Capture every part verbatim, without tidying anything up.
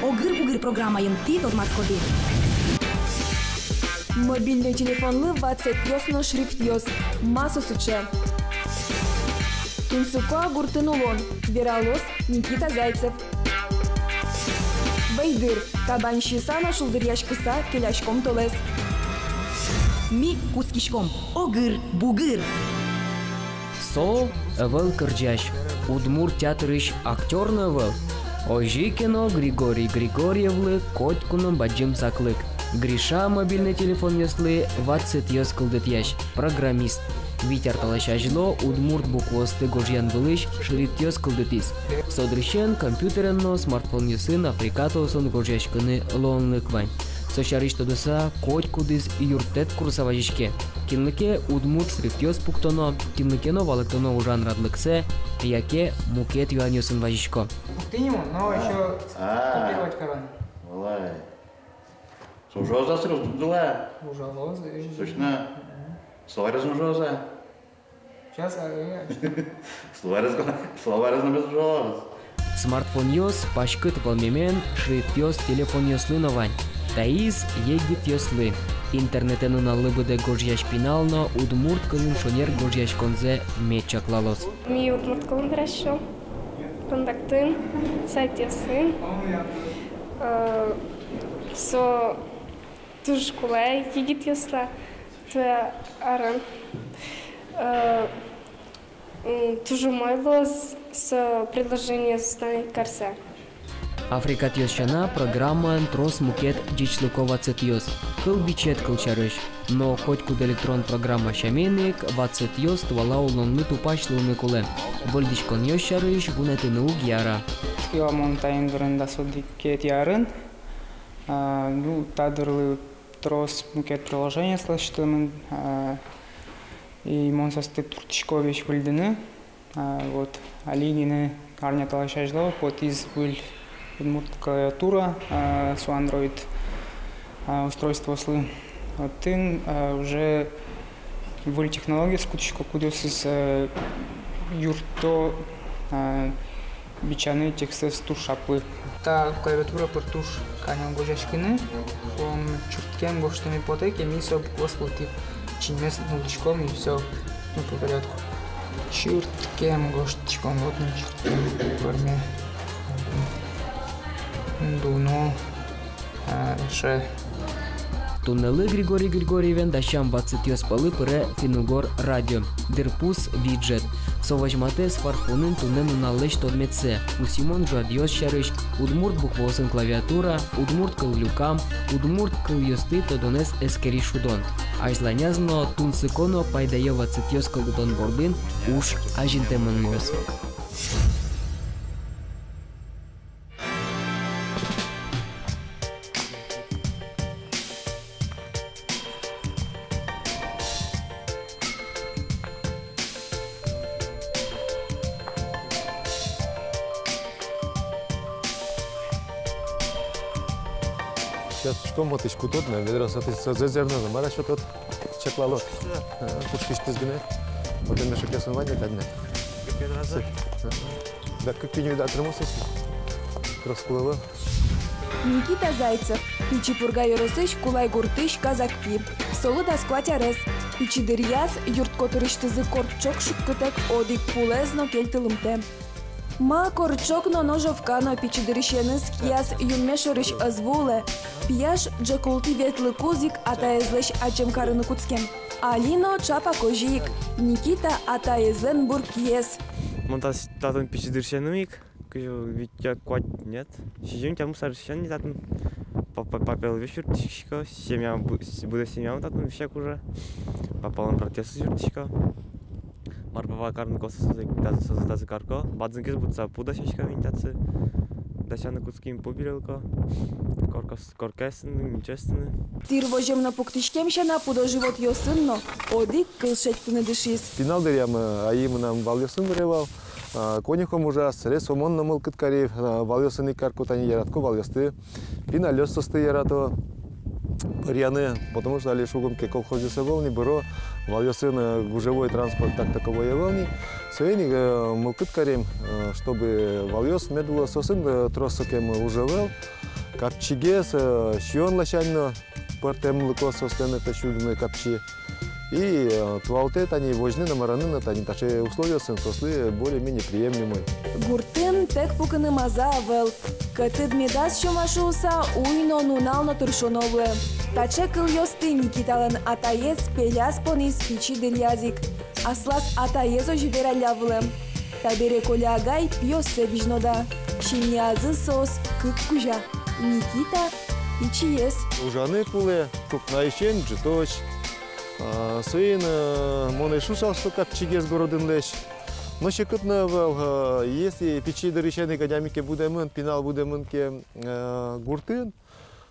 «Огыр-бугыр» программаын тӥ тодматскоды. Мобильной телефонлы ватсэтъёс но шрифтъёс. Ма со сыӵе? Тунсыко-а гуртын улон? Вералоз Никита Зайцев. Вӧйдыр. Табань сиса но шулдыръяськыса келяськом толэз. Ми кутскиськом. Огыр-бугыр. Со ӧвӧл кырӟась, удмурт театрысь актёр но ӧвӧл. Озьы ке но Григорий Григорьевлы котьку но бадӟым саклык. Гриша мобильной телефонъёслы ватсэтъёс кылдытъясь, программист. Вить ар талэсь азьло удмурт букваосты гожъян вылысь шрифтъёс кылдытӥз. Со дырысен компьютерен но смартфонъёсын африкатоосын гожъяськыны луонлык вань. Со сярысь тодыса, котькудӥз юрттэт курыса вазиське. Кинлы ке удмурт шрифтъёс пуктоно, кинлы ке но валэктоно ужан радлыксэ, яке мукет юанъёсын вазисько. Пуктӥ ни мон, но ещё А. Копировать кароно. Валай. Со ужалоз-а сразу, дыла? Ужалоз, э. Точно? Мгм. Словарез но ужалоз-а? Сейчас, а, э. Словарез, словарез но без ужалоз. Смартфонъёс паськыт вӧлмемен, шрифтъёс телефонъёслы но вань. Таиз егитъёслы. Интернетэ нуналлы быдэ гожъясь пинал но удмурт кылын шонер гожъяськонзэ мед чаклалоз. Ми удмурт кылын вераськом. Контактын, сайтъёсын. Э, со туж кулэ егитъёслы туэ арын. Э, м, туж умой луоз со приложениез установить карыса. Африкатъёс сяна программаын трос мукет ӟечлыко ватсэтъёс. Кылбичет кыл сярысь. Но котькуд электрон программа сямен ик, ватсэтъёс туала улонлы тупась луыны кулэ. Выльдӥськонъёс сярысь вунэтыны уг яра. Скилла мон таин дурын дас одӥгетӥ арын. А, ну, та дырлы трос мукет приложениос лэсьтэмын, а, и мон соосты турттӥсько весь выльдыны. А, вот, али гинэ арня талэсь азьло потӥз выль удмурт клавиатура, а, со Android, а, устройствоослы. Отын, а, уже выль технологиос кутӥсько, кудъёсыз, а, юртто, а, бичаны текстэз туж шаплы. Та клавиатура пыр туж каньыл гожъяськыны, м, чырткем гожтыны потэ ке, ми со букваос вылтӥ чиньмес нуллӥськом, и всё, ну, по порядку. Чырткем гожтӥськом, вот, ну, чырткем пӧрме. Дуно, а, ше. Туннэлы Григорий Григорьевен дасям ватсэтъёс пӧлы пыре финн-угор радио, дырпус виджет. Со возьматэ смартфонын туннэ нуналлэсь тодметсэ, пусйымон ужрадъёс сярысь, удмурт букваосын клавиатура, удмурт кыл люкам, удмурт кылъёсты тодонэз эскерись шудон. Азьланяз но тунсыко но пайдаё ватсэтъёс кылдытон бордын уж азинтэмын луоз. Сейчас учком, вот ещё кутод на ведро, со ты со зерно, мара что тот чеклало. Пушкыштыз гинэ. Вот и мешок ясын вань кадь на. Да, как ты не видать, тормоз. Никита Зайцев, Пичи Пурга ёросысь Кулай гуртысь казак пи. Солы дас куать арес. Пичи дыръяз юрт котырысьтызы кортчог шуккытэк одӥг пулэз но кельтылымтэ. Ма кортчог но, ножовка но, пичи дырысеныз кияз юнме шорысь ӧз вуылэ. Пияш ӝӧк ултӥ ветлыкуз ик атаезлэсь ачим карыны кутскем. Али но чапак озьы ик. Никита атаезлэн бур киез. Мон татын пичи дырысеным ик. Кызьы витьтэ куать, нет. Сизьым-тямыс арысен ни татын. Папа, папаелы весь юрттӥсько, семья, бу-, с-, быдэс семьямы татын весяк уже. Папалэн братъёсыз юрттӥсько. Мар папа карны косо, созэ, тазы, созэ тазы карко. Бадӟымгес бутса пу дасясько ини татчы. Дасяны кутским, пу бирелко. Коркаос, коркаосыны, мунчаосыны. Тӥр возем но пуктӥськем сяна, пудо-животъёсын но одӥг кыл шедьтыны дышиз. Пинал дыръямы аи мынам валъёсын выре вал. А, конюхом ужаз, сэрен со мон но мылкыд кари, а, валъёсын ик карко тани, яратко валъёсты. Пиналъёс соосты ярато. пыръяны, потому что али шуом ке, колхозъёс ӧвӧл ни, быро, валъёсын, э, гужевой транспорт как таковой ӧвӧл ни. Соин ик, э, мылкыд карем, э, чтобы валъёс мед луо, соосын, э, трос сокем уж ӧвӧл. Капчигес, э, сиён ласянь но пӧртэмлыко соослэн, это сюдыны капчи. И, э, туалте тани возьыны но, мараны но тани таӵе условиосын соослы более-менее приемлемой. Гуртын тэк пукыны маза ӧвӧл. Кӧтыд медаз сёма шуыса, уй но, нунал но тыршоно вылэм. Таӵе кылъёсты Никиталэн атаез пеляз понӥз пичи дыръяз ик. Аслаз атаез озьы вералля вылэм. Табере Коля агай пиоссэ визьнода. Семьязы соос кык кузя. Никита пичиез. Ужаны кулэ, ӵукнаысен ӝытозь. А, соин, э, мон ӧй шуысал, что капчигес городынлэсь. Но секыт но ӧвӧл, э, если пичи дырысен ик адями ке будэмын, пинал будэмын ке, э, гуртын,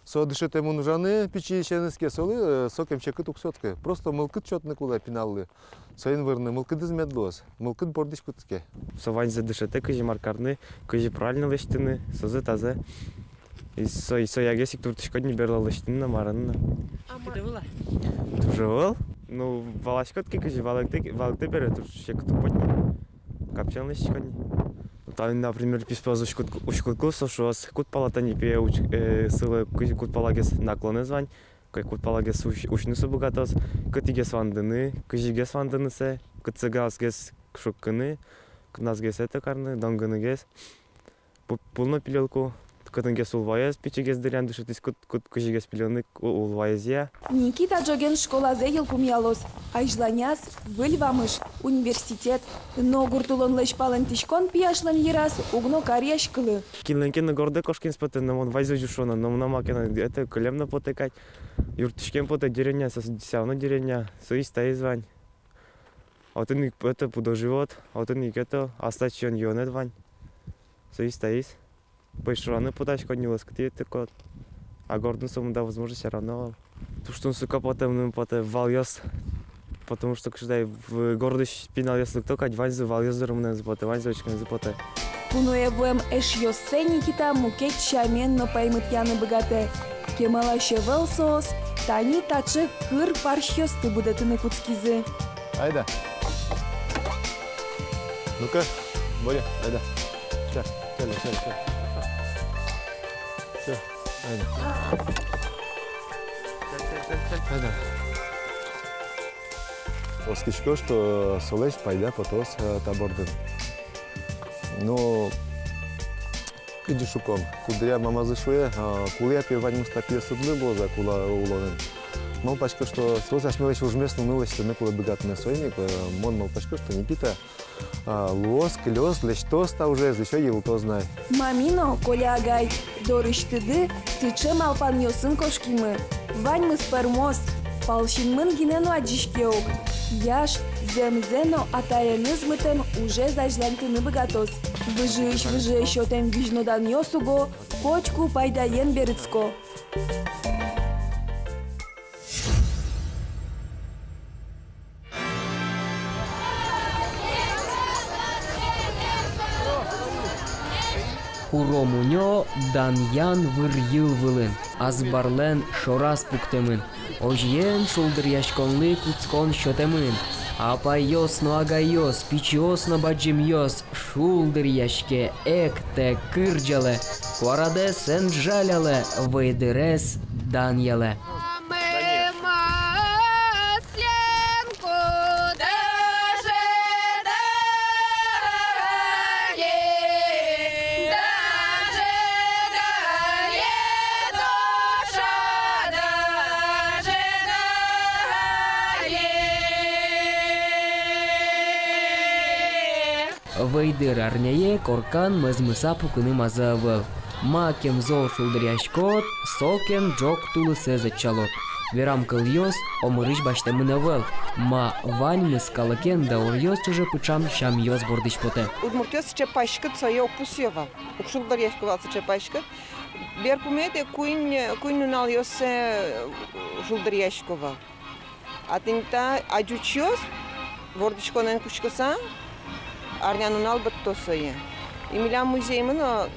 со дышетэмын ужаны пичиысеныз ке, солы, э, сокем секыт уг сётскы. Просто мылкыд сётыны кулэ пиналлы. Соин вырны мылкыдыз мед луоз, мылкыд бордысь кутске. Со ваньзэ дышетэ, кызьы мар карны, кызьы правильно лэсьтыны, созэ-тазэ. И со, и соягес ик туртӥськод ни берло лэсьтыны но, марыны но. А ма- Туж ӧвӧл. Ну, валаськод ке, кызьы валэктэ, валэктэ бере, туж секыт уг поты ни. Капчиен лэсьтӥськод ни. Ну, тани, например, писпуос учкыт-, учкыт ке, со шуоз, куд пала тани пе уч-, э, сылэ, кызьы куд палагес наклонэз вань, куд палагес уч-, учны со быгатоз, кытыгес вандыны, кызьыгес вандыны сое, кытчы гинэ асьгес шуккыны, кытчы гинэ асьгес это карны, донгынэгес. Пу-, пул но пилёлку, кытынгес улваез пичигес дыръян дышетӥськод, куд-, кызьыгес пилёлны у-, улваезъя. Никита ӝоген школазэ йылпумъялоз. Азьланяз выль вамыш, университет. Но гурт улонлэсь палэнтӥськон пияшлэн йыраз уг но каръяськылы. Кинлэн ке но городэ кошкемез потэ, но мон ваньзэ ӟуч шуоно, но мынам маке но это кылем но потэ кадь. Юрттӥськем потэ деревняе, со всё равно деревня, соиз-таиз вань. Отын ик это пудо-живот, отын ик это аслад сиён-юонэд вань. Соиз-таиз. Пӧйшураны потаськод, нюлэскытӥ ветлӥськод. А городын сомында возможность всё равно ӧвӧл. Туж тунсыко потэ, мыным потэ, валъёс. Потому что кызьы ай в городысь пиналъёс лыкто кадь, ваньзы валъёс доры мынэмзы потэ, ваньзы учкемзы потэ. Куное вуэм эшъёссэ Никита мукет сямен но паймытъяны быгатэ. Кемалась ӧвӧл соос тани таӵе кыр парсьёсты будэтыны кутскизы. Айда. Ну-ка, Боря, айда. Всё, всё, всё, всё. Всё, айда. Айда. Оскисько, что солэсь пайда потоз, э, та бордын. Ну, кызьы шуом, куддыръя мамазы шуэ, а, кулэ-а пе ваньмыз та пиосыдлы луоз-а кулэ улонын. Малпасько, что соос асьмелэсь ужмес нуны лэсьтыны кулэ быгатыны. Соин ик, э, мон малпасько, что Никита, а, луоз, кылёз, лэсьтоз та ужез, ещё йылтоз на. Мами но, Коля агай, дорысьтыды сыӵе малпанъёсын кошкимы. Ваньмыз пӧрмоз, пал синмын гинэ но адӟиське ук. Яш, зэмзэ но атаеныз мытэм ужез азьлантыны быгатоз. Выжыысь выжые сётэм визьноданъёс уго котьку пайдаен берытско. Куро мунё данъян вырйыл вылын, азбарлэн шораз пуктэмын. Озьыен, шулдыръяськонлы кутскон сётэмын. Апайёс но агайёс, пичиос но бадӟымъёс шулдыръяське, эктэ, кырӟалэ, куарадэс эн жалялэ, вӧйдырез данъялэ. Вӧйдыр арняе коркан мӧзмыса пукыны маза ӧвӧл. Макем зол шулдыръяськод, сокем ӝог тулысэз ӧтчалод. Верам кылъёс омырысь басьтэмын ӧвӧл. Ма, ваньмыз калыкен дауръёс ӵоже пыӵам сямъёс бордысь потэ. Удмуртъёс сыӵе паськыт, сое уг пусъё вал, уг шулдыръясько вал сыӵе паськыт. Берпуметӥ куинь, куинь нуналъёссэ шулдыръясько вал. А тӥни та адӟучъёс вордӥськонэн кутскыса арня нунал быдто сое. И милям музеймы но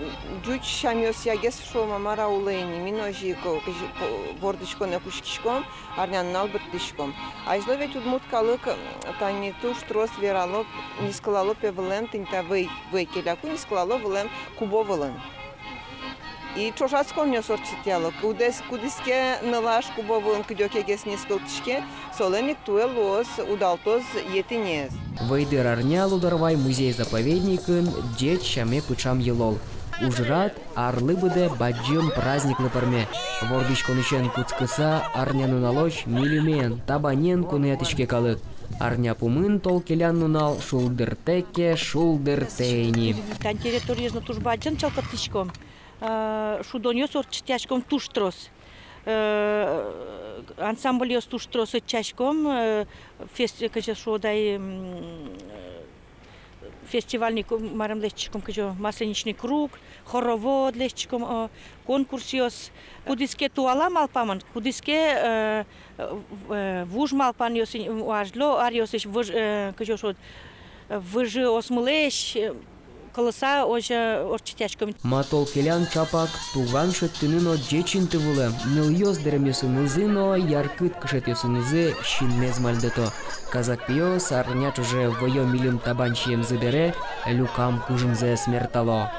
ӟуч сямъёсъя гес, шуом-а, мар-а, улэ ини. Ми но озьы ик, кызьы, по-, вордӥськонэ кутскиськом, арнянунал быдтӥськом. Азьло ведь удмурт калык, м, тани туж трос верало, нискылало пе вылэм, тӥни та вӧй, вӧй келяку нискылало вылэм кубо вылын. И ӵошатсконъёс ортчытъяло. Кудӥз-, кудӥз ке нылаш кубо вылын кыдёкегес нискылтӥське, солэн ик туэ луоз, удалтоз етӥнез. Вӧйдыр арня Лудорвай музей-заповедникын ӟеч сяме пыӵам йылол. Ужрад арлы быдэ бадӟым праздниклы пӧрме. Вордӥськонысен кутскыса, арнянуналозь мильымен, табанен куноятӥське калык. Арня пумын тол келян нунал шулдыртэ ке, шулдыртэ ини. Тань территориез но туж бадӟым чылкыттӥськом. Э, шудонъёс ортчытъяськом туж трос. Э, ансамбльёс туж трос ӧтчаськом. Э, фест-, кызьы шуод ай, м, э, фестивальный ку-, марым лэсьтӥськом, кызьы «Масленичный круг», хоровод лэсьтӥськом, о, конкурсъёс. Кудӥз ке туала малпамын, кудӥз ке, э, в-, э, вуж малпанъёсыз, м, азьло аръёсысь выж-, э, кызьы шуод, э, выжыосмылэсь, э, кылыса озьы ортчытъяськом. Ма тол келян ӵапак туган шедьтыны но ӟеч инты вылэм. Нылъёс дэремъёсынызы но яркыт кышетъёсынызы синмез мальдыто. Казак пиос арня ӵоже вӧё мильым табань сиемзы бере люкам кужымзэс мертало.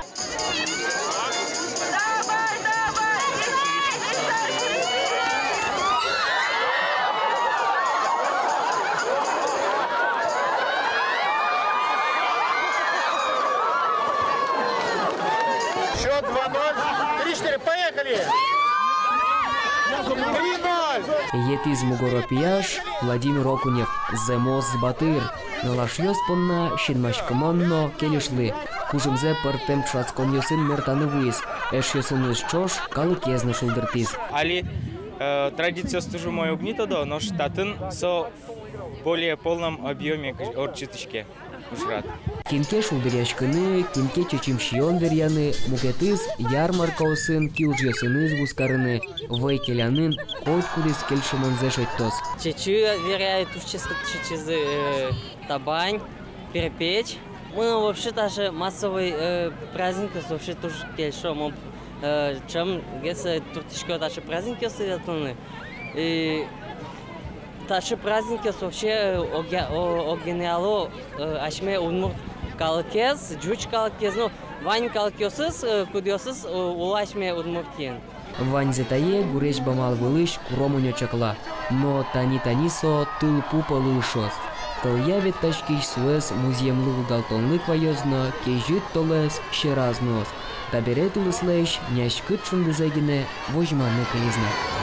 Счёт два ноль. Три-четыре, поехали! Три ноль! Етӥз мугоро пияш Владимир Окунев, зэмос батыр. Нылашъёс понна синмаськымон но кельышлы. Кужымзэ пӧртэм ӵошатсконъёсын мертаны вуиз. Эшъёсыныз ӵош калыкез но шулдыртӥз. Али, э, традициос туж умой уг ни тодо, нош татын со в более полном объёме ортчытӥське ужрад. Кин ке шулдыръяськыны, кин ке чечым сиён веръяны, мукетыз ярмаркаосын киужъёсыныз вузкарыны. Вӧй келянын котькудӥз кельшымонзэ шедьтоз. Чечы веръяй, туж ческыт чечызы, э, табань, перепеч. Мыным вообще таӵе массовый, э, праздникъёс вообще туж кельшо. Мон, э, ӵемгес, э, турттӥсько таӵе праздникъёсы ветлыны. И таӵе праздникъёс вообще, э, огъя-, о-, огъяно, э, асьме удмурт калыкез, ӟуч калыкез, ну, вань калыкъёсыз, э, кудъёсыз, э, уло асьме Удмуртиын. Ваньзэ тае гурезь бамал вылысь куромонё чакла, но тани-тани со тылпу пӧлы ышоз. Тылъя ветлӥськись суэз музъемлы удалтонлык ваёз но кезьыт толэз сьӧраз нуоз. Табере тулыслэсь няськыт шундызэ гинэ возьманы кылиз на.